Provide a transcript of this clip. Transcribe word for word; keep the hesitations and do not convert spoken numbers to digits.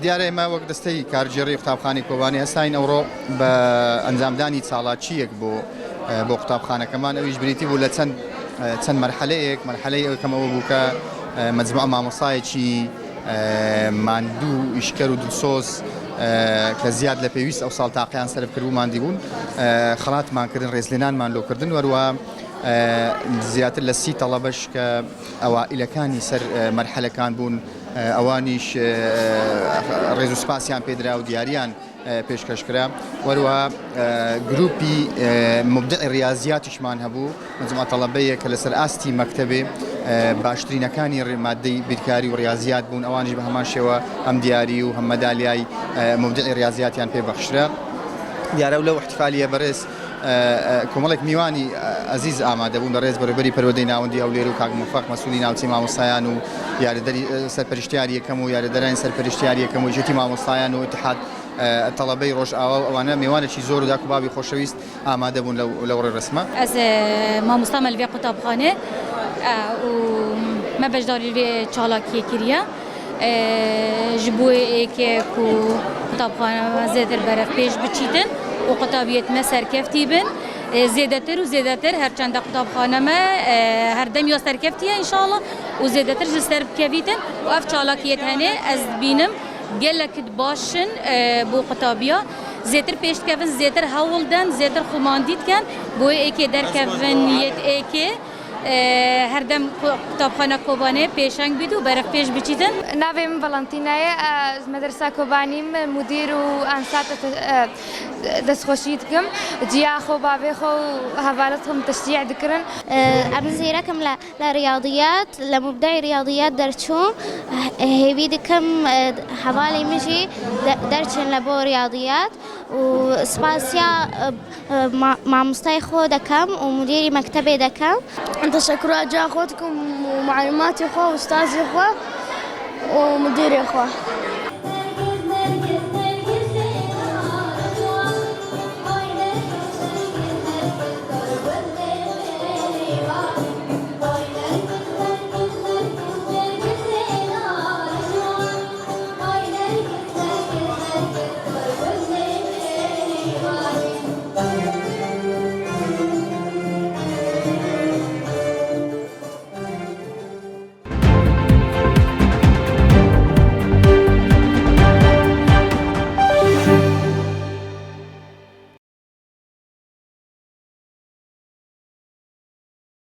دیارە ئێمە وەک دەستەی کارگێڕی قوتابخانەی کۆبانێ هەستاین ئەوڕۆ بە ئەنجامدانی چاڵاکیەک بۆ، بۆ قوتابخانەکەمان. ئەویش بریتی بوو لە چەند، چەند مەرحەلەیەک. مەرحەلەی ئەوکەم ئەوە بوو کە مەجموعە مامۆستایەکی ماندوو، ئیشکەر و دڵسۆز کە زیاد لە پێویست ئەو ساڵ تاقیان سەرف کردبوومان دیبوون، خەڵاتمان کردن، ڕێزلێنانمان لۆ کردن. وەروە زیاتر لە سی تەڵەبەش کە ئەوائلەکانی سەر مەرحەلەکان بوون، ئەوانیش ڕێز و سپاسیان پێدرا و دیاریان پێشکەش کرا. وەروە گروپی مبدعی ریاضیاتیشمان هەبوو، مجموعە تەڵەبەیە کە لەسەر ئاستی مەکتەبێ باشترینەکانی ڕێ-، مادەی بیرکاری و ریاضیات بوون، ئەوانیش بە هەمان شێوە هەم دیاری و هەم مەدالیای مبدعی ریاضیاتیان پێ بەخشرا. دیارە و لەو احتفالیە بەڕێز کۆمەڵێک میوانی ئەزیز ئامادە بوون، بەڕێز بەڕێبەری پەروەدەی ناوەندی هەولێر و کاک موفەق مەسوولی ناوچەی مامۆستایان و یاریدەری سەرپەرشتیاری یەکەم و یاریدەرانی سەرپەرشتیاری یەکەم و یەکێتی مامۆستایان و اتحاد تەڵەبەی ڕۆژئاوا و ئەوانە میوانێکی زۆر و داک و بابی خۆشەویست ئامادە بوون لەو، لەو ڕێ ڕسمە. Ez, e, mamosta me li vê qutabxanê, e, û me beşdarî vê çalakiyê kiriye. E, ji bo êkê ku qutabxane me zêdir beref pêş biçîtin û qutabiyêt me serkeftî bin. E, zêdetir û zêdetir her çende qutabxane me, e, her dem ya serkeftî ye înşallah û zêdetir ji ser bikevîtin û ev çalakiyêt hene ez dibînim gelek baş in, e, bo qutabiya. Zêtir pêş dikevin, zêtir hewl den, zêtir xumandî dikin. Bo yê êkê derkevin yêt êkê, e, her dem ku-, qutabxana Kobanê pêşeng bît û beref pêş biçîtin. Navê min Valentina ye. Ez medresa Kobanî me, mudîr û ansat, e, destxweşî dikim. Ciya xwe, bavê xwe û hevalêt xwe min teşcî dikirin. Em zêrekim le لە ریاضیات، لە مبدەی ریاضیات دەرچووم. هێوی دکم هەواڵی مژی دەرچن لە بۆ ریاضیات و سپاسیا مامۆستای خۆ دەکەم و مدیری مەکتەبێ دەکەم. تەشەکرا جا خۆ دکم و معلوماتی خۆ و استازی خۆ و مدیری خۆ.